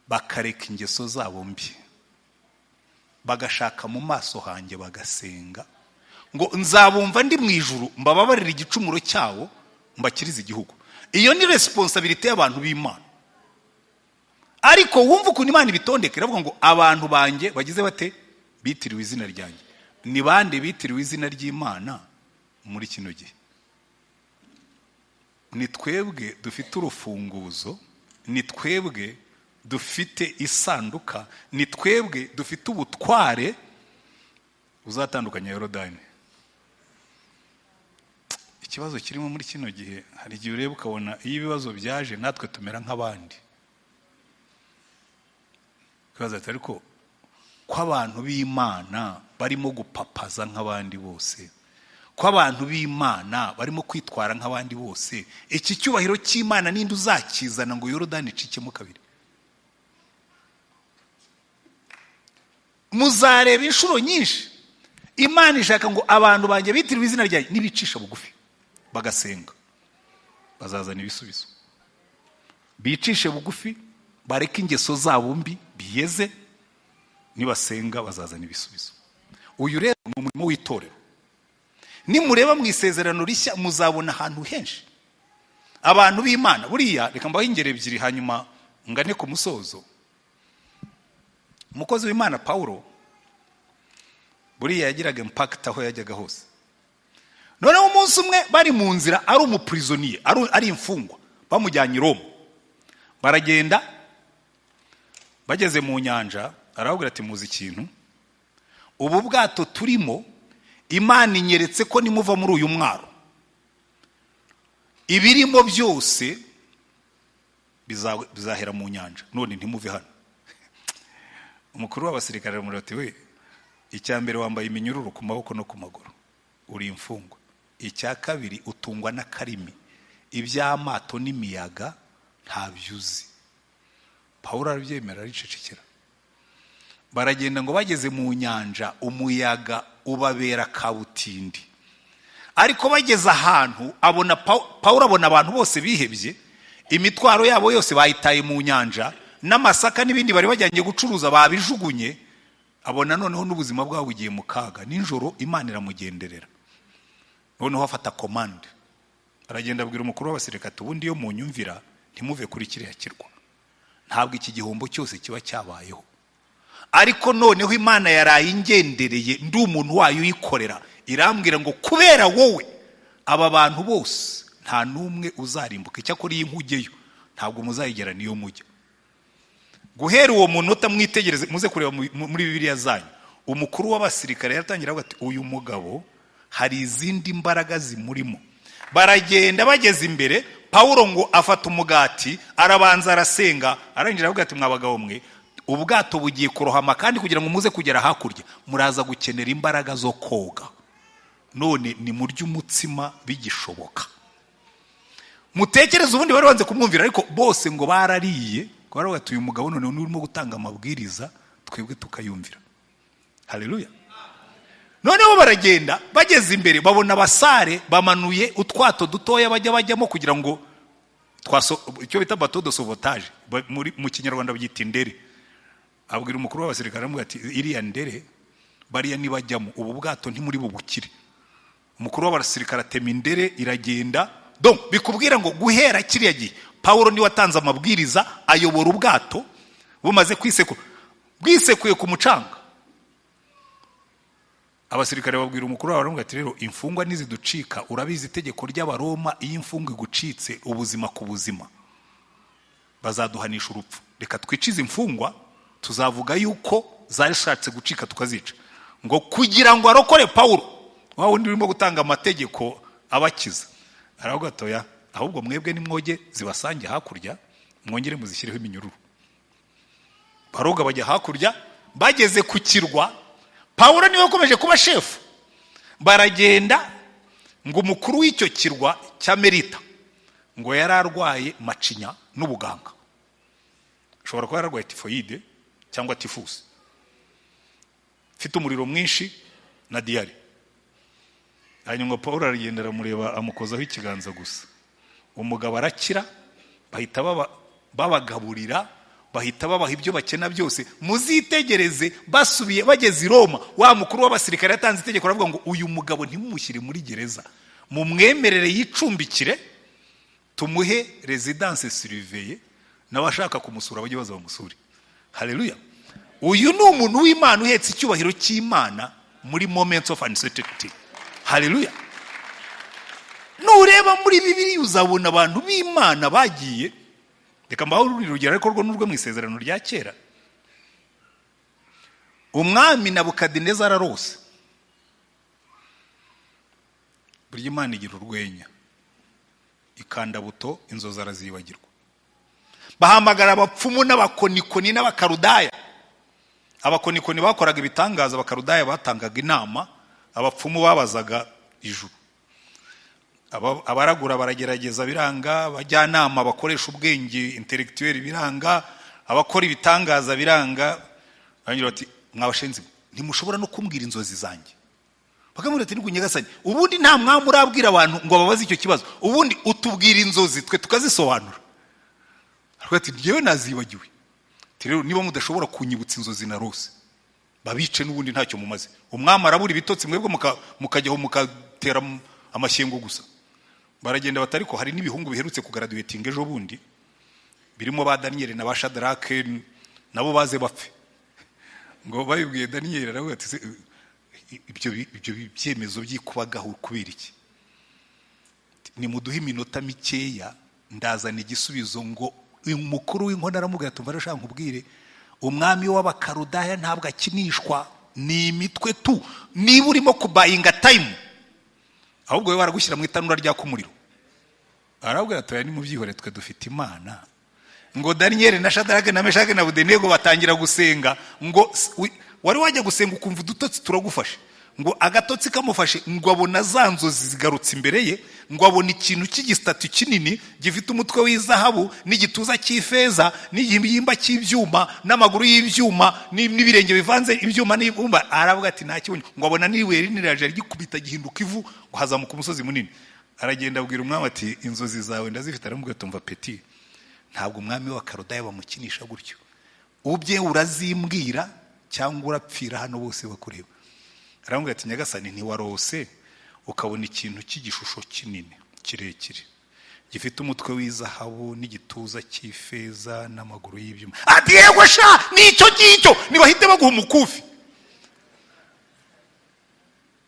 bakareka ingeso zabo mbi, bagashaka mu maso hanjye, bagasenga, ngo nzabumva ndi mu ijuru, mbababarira igicumuro cyabo, mbakirize igihugu. Iyo ni responsabilité y'abantu b'Imana. Ariko wumva ukuntu Imana ibitondeka, iravuga ngo abantu banjye bagize bate? Bitiriwe izina ryanjye. Ni bande bitiriwe izina ry'Imana muri kino gihe? Ni twebwe dufite urufunguzo, ni twebwe dufite isanduka, ni twebwe dufite ubutware uzatandukanya Yorodani. Ikibazo kirimo muri kino gihe, hari igihe ureba ukabona iyo ibibazo byaje natwe tumera nk'abandi. Kibazo ati ariko ko abantu b'Imana barimo gupapaza nk'abandi bose, Ko abantu b'Imana barimo kwitwara nk'abandi bose, iki cyubahiro cy'Imana ninde uzakizana ngo Yorodani icikemo kabiri? Muzareba inshuro nyinshi Imana ishaka ngo abantu banjye bitiriwe izina ryanjye nibicisha bugufi bagasenga bazazana ibisubizo. Bicishe bugufi, bareke ingeso zabo mbi, biyeze, nibasenga bazazana ibisubizo. Uyu rero ni umurimo w'itorero. Nimureba mu isezerano rishya muzabona ahantu henshi abantu b'Imana. Buriya reka mbahe ingero ebyiri hanyuma ngane ku musozo. Umukozi w'Imana Paulo buriya yagiraga impact aho yajyaga hose. Noneho umunsi umwe bari mu nzira, ari umuprisonnier, ari imfungwa, bamujyanye i Roma. Baragenda bageze mu nyanja, arababwira ati muzi ikintu, ubu bwato turimo Imana inyeretse ko nimuva muri uyu mwaro ibirimo byose bizahera mu nyanja, none ntimuve hano. Umukuru w'abasirikare aramubwira ati we, icya mbere wambaye iminyururu ku maboko no ku maguru, uri imfungwa. Icya kabiri utungwa n'akarimi, iby'amato n'imiyaga ntabyo uzi. Pawulo arabyemera aricecekera. Baragenda ngo bageze mu nyanja umuyaga ubabera kabutindi. Ariko bageze ahantu abona Pawulo abona abantu bose bihebye, imitwaro yabo yose bayitaye mu nyanja, n'amasaka n'ibindi bari bajyanye gucuruza babijugunye. Abona noneho n'ubuzima bwabo bugiye mu kaga. Nijoro Imana iramugenderera, noneho afata komande, aragenda abwira umukuru w'abasirikare ati ubundi iyo munyumvira ntimuve kuri kiriya kirwa, ntabwo iki gihombo cyose kiba cyabayeho. Ariko noneho Imana yaraye ingendereye, ndi umuntu wayo uyikorera, irambwira ngo kubera wowe aba bantu bose nta n'umwe uzarimbuka, icyakora iyi nkugeyo ntabwo muzayigera niyo mujya. Guhera uwo munota mwitegereze, muze kureba muri Bibiliya zanyu, umukuru w'abasirikare yaratangira avuga ati uyu mugabo hari izindi mbaraga zimurimo. Baragenda bageze imbere, Pawulo ngo afata umugati arabanza arasenga, arangira avuga ati mwa bagabo mwe, ubwato bugiye kurohama, kandi kugira ngo muze kugera hakurya muraza gukenera imbaraga zo koga, none ni murye umutsima bigishoboka. Mutekereze ubundi bari banze kumwumvira, ariko bose ngo barariye, baravuga ati uyu mugabo none urimo gutanga amabwiriza twebwe tukayumvira. Haleluya. Noneho baragenda bageze imbere babona abasare bamanuye utwato dutoya bajya bajyamo kugira ngo icyo bita bateau de sauvetage mu Kinyarwanda babyita indere. Abwira umukuru w'abasirikare aramubwira ati iriya ndere bariya nibajyamo ubu bwato ntimuri bubukire. Umukuru w'abasirikare atema indere iragenda. Donc bikubwira ngo guhera kiriya gihe Pawulo niwe watanze amabwiriza, ayobora ubwato bumaze kwisekura, bwisekuye ku mucanga. Abasirikare babwira umukuru wabo baramubwira ati rero imfungwa niziducika, urabizi itegeko ry'Abaroma, iyo imfungwa igucitse ubuzima ku buzima bazaduhanisha urupfu, reka twicize imfungwa, tuzavuga yuko zashatse gucika tukazica. Ngo kugira ngo arokore Pawulo wa wundi urimo gutanga amategeko abakiza, aravuga ati oya, ahubwo mwebwe nimwoge zibasange hakurya, mwongere muzishyireho iminyururu. Baroga bajya hakurya, bageze ku kirwa Pawulo niwe wakomeje kuba shefu. Baragenda ngo umukuru w'icyo kirwa cya Melita ngo yari arwaye macinya n'ubuganga, ashobora kuba yararwaye tifoyide cyangwa tifusi, mfite umuriro mwinshi na diyare. Hanyuma Pawulo aragenda aramureba amukozaho ikiganza gusa, umugabo arakira, bahita babagaburira, bahita babaha ibyo bakena byose. Muzitegereze basubiye bageze i Roma, wa mukuru w'abasirikare yatanze itegeko aravuga ngo uyu mugabo ntimumushyire muri gereza, mumwemerere yicumbikire, tumuhe residence surveillée, n'abashaka kumusura bajye baza bamusure. Haleluya. Uyu ni umuntu w'Imana uhetse icyubahiro cy'Imana muri moments of uncertainty. Haleluya. Nureba muri Bibiliya uzabona abantu b'Imana bagiye. Reka mbaho urugero ariko rwo n'urwo mu isezerano rya kera. Umwami Nabukadinezari ararose. Burya Imana igira urwenya, ikanda buto inzozi arazibagirwa. Bahamagara abapfumu n'abakonikoni n'abakarudaya. Abakonikoni bakoraga ibitangaza, abakarudaya batangaga inama, abapfumu babazaga Ijuru. Abaragura baragerageza biranga, abajyanama bakoresha ubwenge intellectuel biranga, abakora ibitangaza biranga. Barangira bati mwabashenzi ntimushobora no kumbwira inzozi zanjye. Bakamubwira ati nyagasani, ubundi nta mwami urabwira abantu ngo babaze icyo kibazo, ubundi utubwira inzozi twe tukazisobanura. Aravuga ati njyewe nazibagiwe. Rero niba mudashobora kunyibutsa inzozi narose, babice n'ubundi ntacyo mumaze. Umwami arabura ibitotsi, mwebwe mukajyaho mukatera amashyengo gusa. Baragenda batariko hari n'ibihungu biherutse kugraduating ejo bundi birimo ba Daniel na ba Shadrake, nabo baze bapfe. Ngo babibwiye Daniel, aravuga ati ibyo byemezo byikubagaho kubera iki? Nimuduhe iminota mikeya ndazana igisubizo. Ngo umukuru w'inkono aramubwira ati umva rero nkubwire, umwami w'Abakaludaya ntabwo akinishwa, ni imitwe tu, niba urimo kubayinga time ahubwo we baragushyira mu itanura ryaka umuriro. Arabwira ati oya nimubyihore, twe dufite Imana. Ngo Daniel na Shadrake na Meshake na Abedenego batangira gusenga. Ngo wari wajya gusenga ukumva udutotsi turagufashe, ngo agatotsi kamufashe, ngo abona za nzozi zigarutse imbere ye, ngo abona ikintu cy'igisitatu kinini gifite umutwe w'izahabu n'igituza cy'ifeza n'igihimba cy'ibyuma n'amaguru y'ibyuma n'ibirenge bivanze ibyuma n'ibumba. Aravuga ati nta kibonye. Ngo abona n'ibuye rinini riraje rigikubita gihinduka ivu, ngo hazamuka umusozi munini. Aragenda abwira umwami ati inzozi zawe ndazifite. Aramubwira ati umva peti, ntabwo umwami w'Abakaludaya bamukinisha gutyo, ubye urazimbwira cyangwa urapfira hano bose bakureba. Aramubwira ati nyagasani, ntiwarose ukabona ikintu cy'igishusho kinini kirekire gifite umutwe w'izahabu n'igituza cy'ifeza n'amaguru y'ibyuma? Ati yego sha, nicyo ngicyo, nibahite baguha umukufi.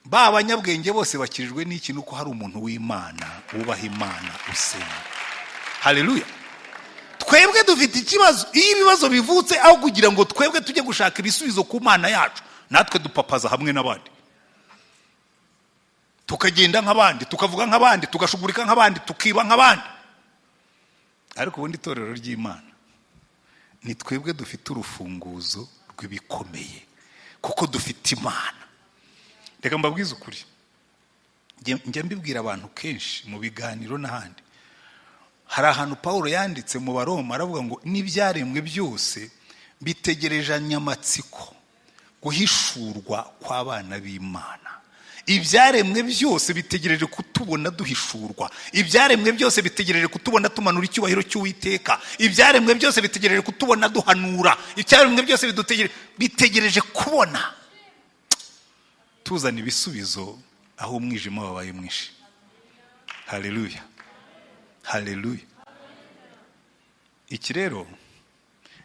Ba banyabwenge bose bakirijwe n'iki? Nuko hari umuntu w'Imana wubaha Imana usenga. Haleluya. Twebwe dufite ikibazo, iyo ibibazo bivutse aho kugira ngo twebwe tujye gushaka ibisubizo ku Mana yacu, natwe dupapaza hamwe n'abandi, tukagenda nk'abandi, tukavuga nk'abandi, tugashugurika nk'abandi, tukiba nk'abandi. Ariko ubundi itorero ry'Imana ni twebwe dufite urufunguzo rw'ibikomeye, kuko dufite Imana. Reka mbabwize ukuri, njya mbibwira abantu kenshi mu biganiro n'ahandi. Hari ahantu Pawulo yanditse mu Baroma, aravuga ngo n'ibyaremwe byose bitegerejanye amatsiko guhishurwa kw'abana b'Imana. Ibyaremwe byose bitegereje kutubona duhishurwa, ibyaremwe byose bitegereje kutubona tumanura icyubahiro cy'Uwiteka, ibyaremwe byose bitegereje kutubona duhanura, ibyaremwe byose bitegereje kubona tuzana ibisubizo aho umwijima wabaye mwinshi. Haleluya, haleluya. Iki rero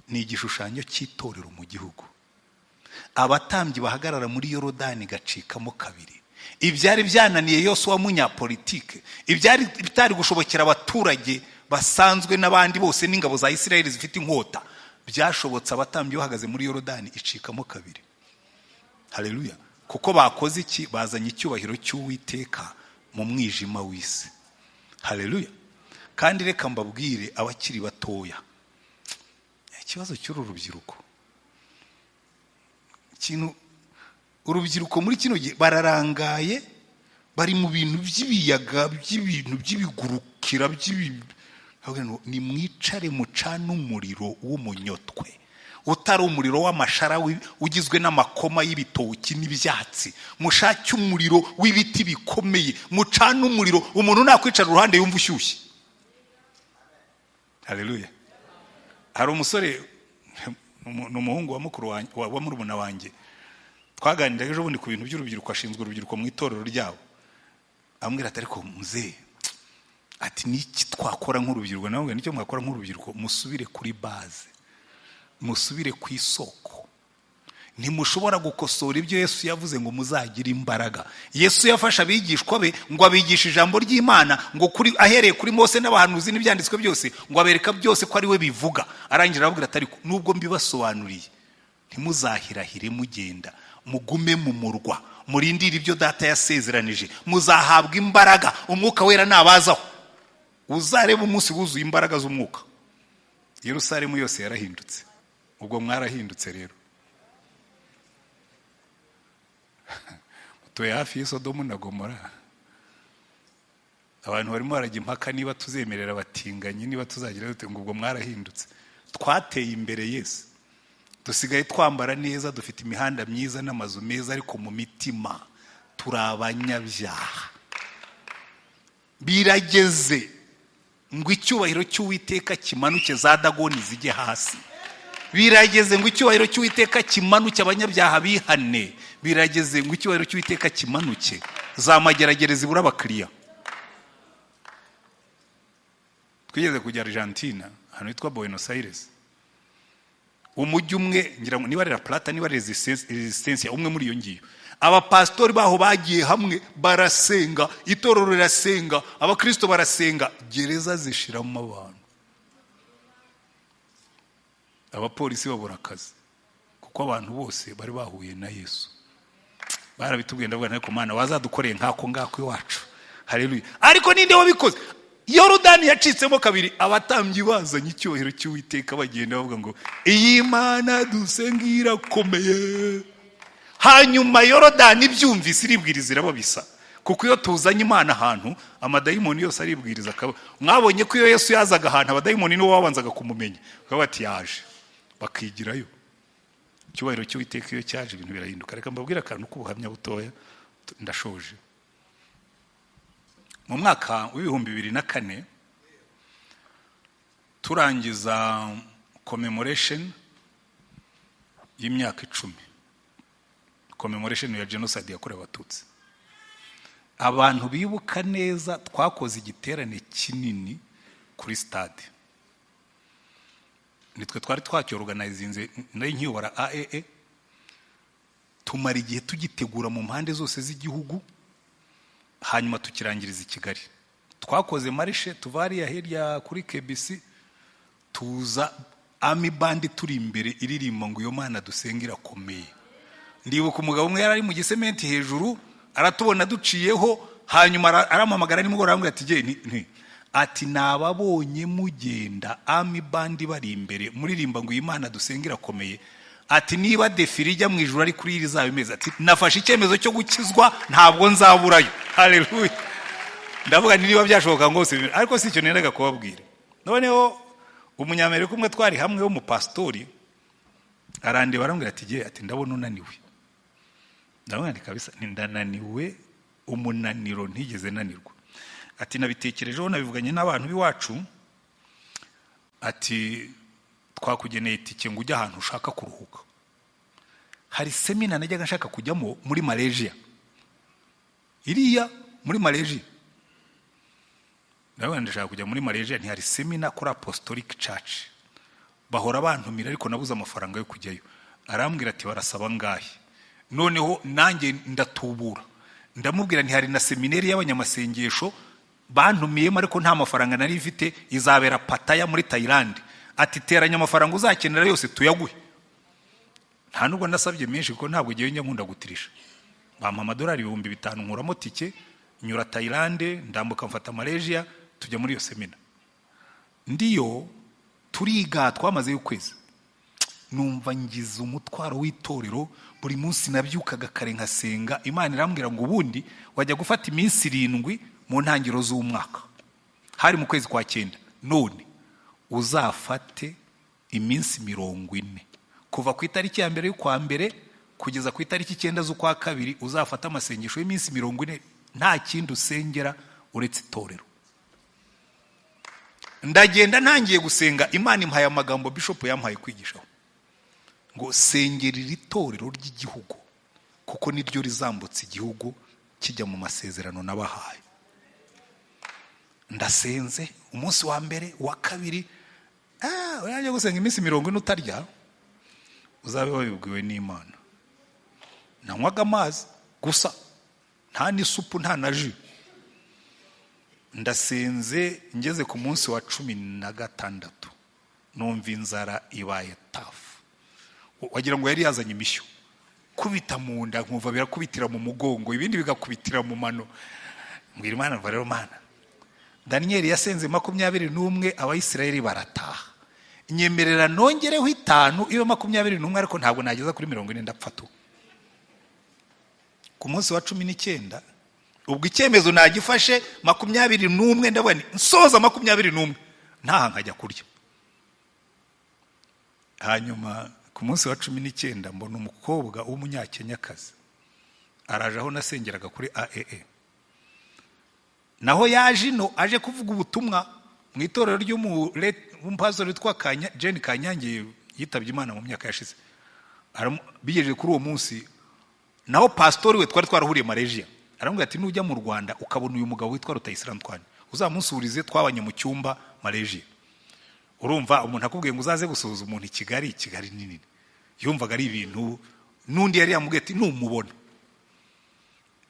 ni igishushanyo cy'itorero mu gihugu. Abatambyi bahagarara muri Yorodani gacikamo kabiri. Ibyari byananiye Yosuwa munyapolitike, ibyari bitari gushobokera abaturage basanzwe n'abandi bose n'ingabo za Isirayeli zifite inkota, byashobotse abatambyi bahagaze muri Yorodani icikamo kabiri. Haleluya. Kuko bakoze iki? Bazanye icyubahiro cy'Uwiteka mu mwijima w'isi. Haleluya. Kandi reka mbabwire abakiri batoya, ikibazo cy'uru rubyiruko, ikintu urubyiruko muri kino gihe bararangaye, bari mu bintu by'ibiyaga, by'ibintu by'ibigurukira, ni mwicare mucane umuriro w'umunyotwe, utari umuriro w'amashara ugizwe n'amakoma y'ibitoki n'ibyatsi. Mushake umuriro w'ibiti bikomeye, mucane umuriro umuntu nakwicara uruhande yumva ushyushye. Haleluya. Hari umusore, ni umuhungu wa mukuru wanjye, wa murumuna wanjye, twaganiraga ejo bundi ku bintu by'urubyiruko, ashinzwe urubyiruko mu itorero ryabo. Ambwira ati ariko muzee, ati niki twakora nk'urubyiruko? Nawe nicyo mwakora nk'urubyiruko, musubire kuri base, musubire ku isoko. Ntimushobora gukosora ibyo Yesu yavuze ngo muzagire imbaraga. Yesu yafashe abigishwa be ngo abigishe ijambo ry'Imana, ngo kuri ahereye kuri Mose n'abahanuzi n'ibyanditswe byose, ngo abereka byose ko ari we bivuga. Arangira arababwira ati ariko nubwo mbibasobanuriye, ntimuzahirahire mugenda, mugume mu murwa, murindire ibyo data yasezeranije, muzahabwa imbaraga, umwuka wera nabazaho. Uzareba umunsi wuzuye imbaraga z'umwuka. Yerusalemu yose yarahindutse. Ubwo mwarahindutse rero. Mutuye hafi y'Isodomu na Gomora. Abantu barimo barajya impaka niba tuzemerera abatinganyi, niba tuzagira dute, ngo ubwo mwarahindutse. Twateye imbere Yesu, dusigaye twambara neza, dufite imihanda myiza n'amazu meza, ariko mu mitima turi abanyabyaha. Birageze ngo icyubahiro cy'Uwiteka kimanuke, za Dagoni zijye hasi. Birageze ngo icyubahiro cy'Uwiteka kimanuke, abanyabyaha bihane. Birageze ngo icyubahiro cy'Uwiteka kimanuke, za mageragere zibura abakiriya. Twigeze kujya Argentina, ahantu hitwa Buenos Aires, umujyi umwe ngira ngo niba ari La Plata niba ari Resistencia, umwe muri iyo ngiyo. Abapasitori baho bagiye hamwe barasenga, itorero rirasenga, abakristo barasenga, gereza zishiramo abantu. Abapolisi babura akazi kuko abantu bose bari bahuye na Yesu. Barabitubwiye, ndavuga ariko Mana wazadukoreye nk'ako ngako iwacu. Haleluya. Ariko ninde wabikoze? Yorodani yacitsemo kabiri, abatambyi bazanye icyubahiro cy'Uwiteka bagenda bavuga ngo iyi Mana dusenga irakomeye. Hanyuma Yorodani ibyumvise iribwiriza irababisa, kuko iyo tuzanye Imana ahantu amadayimoni yose aribwiriza akaba. Mwabonye ko iyo Yesu yazaga ahantu abadayimoni nibo babanzaga kumumenya, bakaba bati yaje, bakigirayo. Icyubahiro cy'Uwiteka iyo cyaje ibintu birahinduka. Reka mbabwire akantu k'ubuhamya butoya, ndashoje. Mu mwaka w'2004 turangiza commemoration y'imyaka 10, commemoration ya genocide yakorewe Abatutsi. Abantu bibuka neza, twakoze igiterane kinini kuri stade, nitwe twari twacyorganizinze, nari nkiyobora AEE. Tumara igihe tugitegura mu mpande zose z'igihugu, hanyuma tukirangiriza i Kigali. Twakoze marishe tuva hariya hirya kuri KBC, tuza Army Band turi imbere iririmba ngo iyo Mana dusenga irakomeye. Ndibuka umugabo umwe yari ari mu gisementi hejuru, aratubona duciyeho, hanyuma arampamagara nimugoroba arambwira ati nti ati nababonye mugenda Army Band bari imbere muririmba ngo iyi Mana dusenga irakomeye. Ati niba defile ijya mu ijuru ari kuri iri izaba imeze. Ati nafashe icyemezo cyo gukizwa, ntabwo nzaburayo. Haleluya. Ndavuga nti niba byashoboka ngo se, ariko si icyo nendaga kubabwira. Noneho umunyamerika umwe twari hamwe w'umupasitori arandeba arambwira ati ge, ati ndabona unaniwe. Ndabona kabisa ndananiwe, umunaniro ntigeze nanirwa. Ati nabitekerejeho, nabivuganye n'abantu b'iwacu, ati twakugeneye itike ngo ujye ahantu ushaka kuruhuka. Hari semina najyaga nshaka kujyamo muri Malaysia, iriya muri Malaysia. Ndabona ndashaka kujya muri Malaysia, ntihari semina kuri Apostolic Church, bahora bantumira ariko nabuze amafaranga yo kujyayo. Arambwira ati barasaba ngahe? Noneho nanjye ndatubura, ndamubwira ntihari na seminari y'abanyamasengesho bantumiyemo ariko nta mafaranga nari mfite, izabera Pattaya muri Thailand. Ati teranya amafaranga uzakenera yose tuyaguhe. Nta nubwo nasabye menshi kuko ntabwo ngiye njya nkunda gutirisha. Bampa amadolari 5000 nkuramo tike, nyura Thailand, ndambuka mfata Malaysia, tujya muri iyo semina. Ndiyo turiga, twamaze ukwezi. Numva ngize umutwaro w'itorero, buri munsi nabyukaga kare nkasenga. Imana irambwira ngo ubundi wajya gufata iminsi 7 mu ntangiriro z'umwaka, hari mu kwezi kwa 9, none uzafate iminsi 40 kuva ku itariki ya 1 y'ukwa 1 kugeza ku itariki 9 z'ukwa 2, uzafata amasengesho y'iminsi 40 nta kindi usengera uretse itorero. Ndagenda ntangiye gusenga, Imana impaye amagambo Bishop yampaye kwigishaho ngo sengerera itorero ry'igihugu kuko niryo rizambutsa igihugu kijya mu masezerano nabahaye. Ndasenze umunsi wa 1, wa 2, urajya gusenga iminsi 40 utarya, uzabe wabibwiwe n'Imana. Nanywaga amazi gusa, nta n'isupu nta na ji. Ndasenze ngeze ku munsi wa 16 numva inzara ibaye tafu, wagira ngo yari yazanye imishyo, kubita mu nda nkumva birakubitira mu mugongo, ibindi bigakubitira mu mano. Mbwira Imana mva rero Mana, Daniel yasenze 21 Abayisiraheli barataha, nyemerera nongereho 5 ibe 21, ariko ntabwo nageza kuri 40 ndapfa tu. Ku munsi wa 19 Ubwo icyemezo nagifashe 21, ndavuga nti nsoza 21 ntaha nkajya kurya. Hanyuma ku munsi wa 19 mbona umukobwa w'umunyakenyakazi araje aho nasengeraga kuri AEE. Naho yaje ino aje kuvuga ubutumwa mu itorero ry'umupastori witwa Jane Kanyange, yitabye Imana mu myaka yashize. Bigejeje kuri uwo munsi, naho pastori we twari twarahuriye Malaysia, aramubwira ati nujya mu Rwanda ukabona uyu mugabo witwa Rutayisire Antoine uzamunsurize, twabanye mu cyumba Malaysia. Urumva umuntu akubwiye ngo uzaze gusuhuza umuntu i Kigali, Kigali ni nini, yumvaga ari ibintu. N'undi yari yamubwiye ati numubona.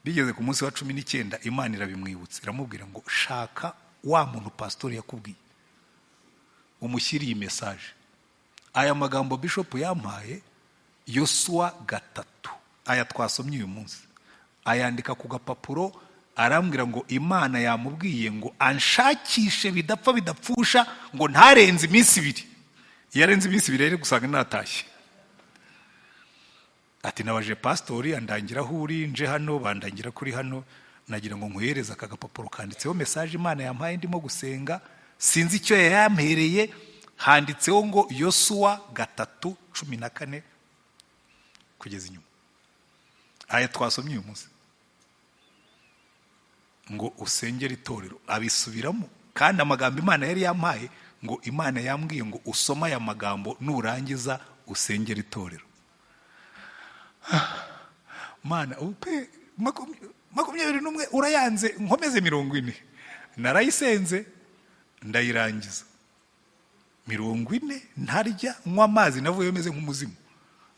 Bigeze ku munsi wa 19 Imana irabimwibutsa, iramubwira ngo shaka wa muntu pastori yakubwiye umushyiriye message. Aya magambo bishop yampaye Yosuwa 3, aya twasomye uyu munsi, ayandika ku gapapuro, arambwira ngo Imana yamubwiye ngo anshakishe bidapfa bidapfusha, ngo ntarenze iminsi 2. Yarenze iminsi 2 rero gusanga natashye. Ati nabaje pastori andangira aho uri, nje hano bandangira kuri hano, nagira ngo nkuhereze aka gapapuro kanditseho message Imana yampaye ndimo gusenga, sinzi icyo yampereye. Handitseho ngo Yosuwa 3:14 kugeza inyuma. Aya twasomye uyu munsi ngo usengere itorero, abisubiramo. Kandi amagambo Imana yari yampaye ngo Imana yambwiye ngo usoma aya magambo nurangiza usengere itorero. Mana upe 21 urayanze nkomeze 40. Narayisenze ndayirangiza 40, ntarya nywa amazi, navuye meze nk'umuzimu,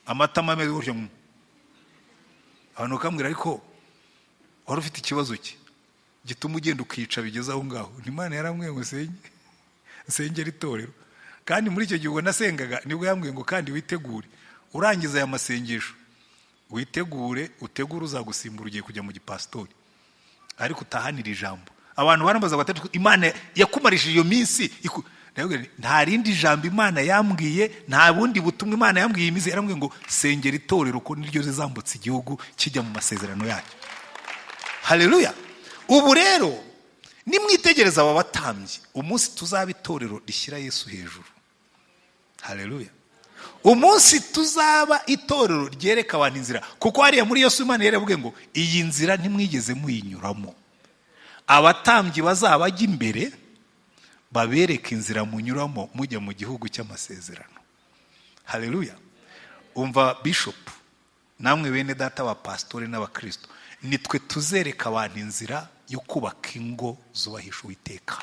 amatama ameze gutyo. Abantu bakambwira ariko wari ufite ikibazo ki gituma ugenda ukica bigeze aho ngaho? Imana yarambwiye ngo nsengere itorero. Kandi muri icyo gihe ubwo nasengaga nibwo yambwiye ngo kandi witegure, urangiza aya masengesho witegure, utegure uzagusimbura ugiye kujya mu gipastori, ariko utahanira ijambo. Abantu barambaza bati Imana yakumarishije iyo minsi? Nta rindi jambo Imana yambwiye, nta bundi butumwa Imana yambwiye imizi, yarambwiye ngo sengera itorero ko niryo rizambutsa igihugu kijya mu masezerano yacyo. Haleluya. Ubu rero nimwitegereza aba batambyi, umunsi tuzaba itorero rishyira Yesu hejuru. Haleluya. Umunsi tuzaba itorero ryereka abantu inzira, kuko hariya muri Yesu Imana yaravuze ngo iyi nzira ntimwigeze muyinyuramo. Abatambyi bazabajya imbere babereka inzira munyuramo mujya mu gihugu cy'amasezerano. Haleluya. Umva bishop, namwe bene data ba pastori n'abakristo, nitwe tuzereka abantu inzira yo kubaka ingo zubahisha Uwiteka.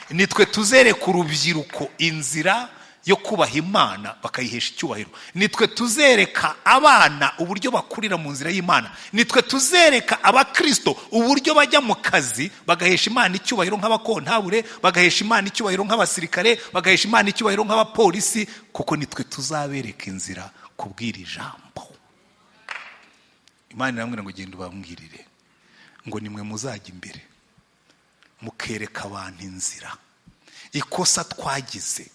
Nitwe tuzereka urubyiruko inzira yo kubaha Imana bakayihesha icyubahiro. Nitwe tuzereka abana uburyo bakurira mu nzira y'Imana. Nitwe tuzereka abakristo uburyo bajya mu kazi bagahesha Imana icyubahiro nk'abakontabure, bagahesha Imana icyubahiro nk'abasirikare, bagahesha Imana icyubahiro nk'abapolisi, kuko nitwe tuzabereka inzira kubwira ijambo. Imana irambwira ngo genda ubambwirire ngo nimwe muzajya imbere mukereka abantu inzira. Ikosa twagize,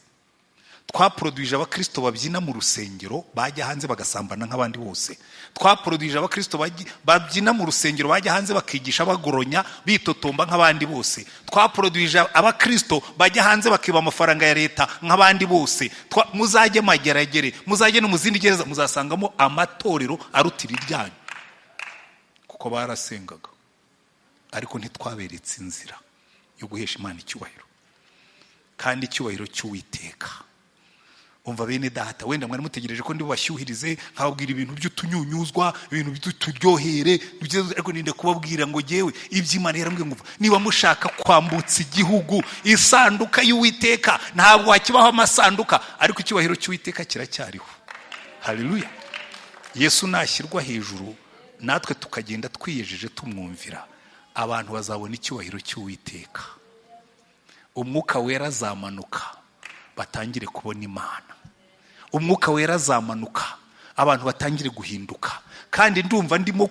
twaproduije abakristo babyina mu rusengero bajya hanze bagasambana nk'abandi bose. Twaproduije abakristo babyina mu rusengero bajya hanze bakigisha bagoronya bitotomba nk'abandi bose. Twaproduije abakristo bajya hanze bakiba amafaranga ya leta nk'abandi bose. Muzajye mageragere, muzajye no mu zindi gereza, muzasangamo amatorero arutira iryanyu, kuko barasengaga ariko ntitwaberetse inzira yo guhesha Imana icyubahiro, kandi icyubahiro cy'Uwiteka. Umva bene data, wenda mwari mutegereje ko ndi bubashyuhirize nkababwira ibintu by'utunyunyuzwa, ibintu by'uturyohere, ariko ninde kubabwira ngo jewe iby'Imana yarambwiye ngo niba mushaka kwambutsa igihugu, isanduka y'Uwiteka ntabwo hakibaho amasanduka, ariko icyubahiro cy'Uwiteka kiracyariho. Haleluya. Yesu nashyirwa hejuru natwe tukagenda twiyejeje tumwumvira, abantu bazabona icyubahiro cy'Uwiteka. Umwuka wera azamanuka batangire kubona Imana. Umwuka wera azamanuka abantu batangire guhinduka. Kandi ndumva ndimo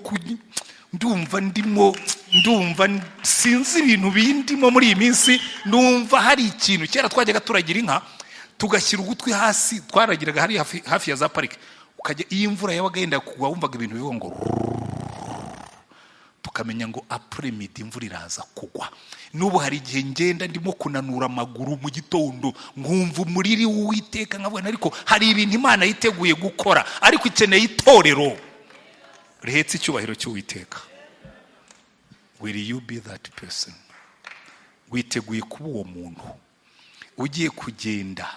ndumva sinzi ibintu bindimo muri iyi minsi, ndumva hari ikintu. Kera twajyaga turagira inka tugashyira ugutwi hasi, twaragiraga hari hafi ya za parike, ukajya iyo imvura yabaga yenda kugwa wumvaga ibintu bivuga ngo Ukamenya ngo après-midi imvura iraza kugwa. N'ubu hari igihe ngenda ndimo kunanura amaguru mu gitondo, nkumva umuriri w'Uwiteka, nkabona ariko hari ibintu Imana yiteguye gukora, ariko ikeneye itorero rihetse icyubahiro cy'Uwiteka. Will you be that person? Witeguye kuba uwo muntu ugiye kugenda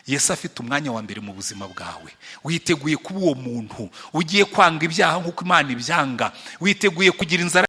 Yesu afite umwanya wa mbere mu buzima bwawe? Witeguye kuba uwo muntu ugiye kwanga ibyaha nk'uko Imana ibyanga? Witeguye kugira inzara?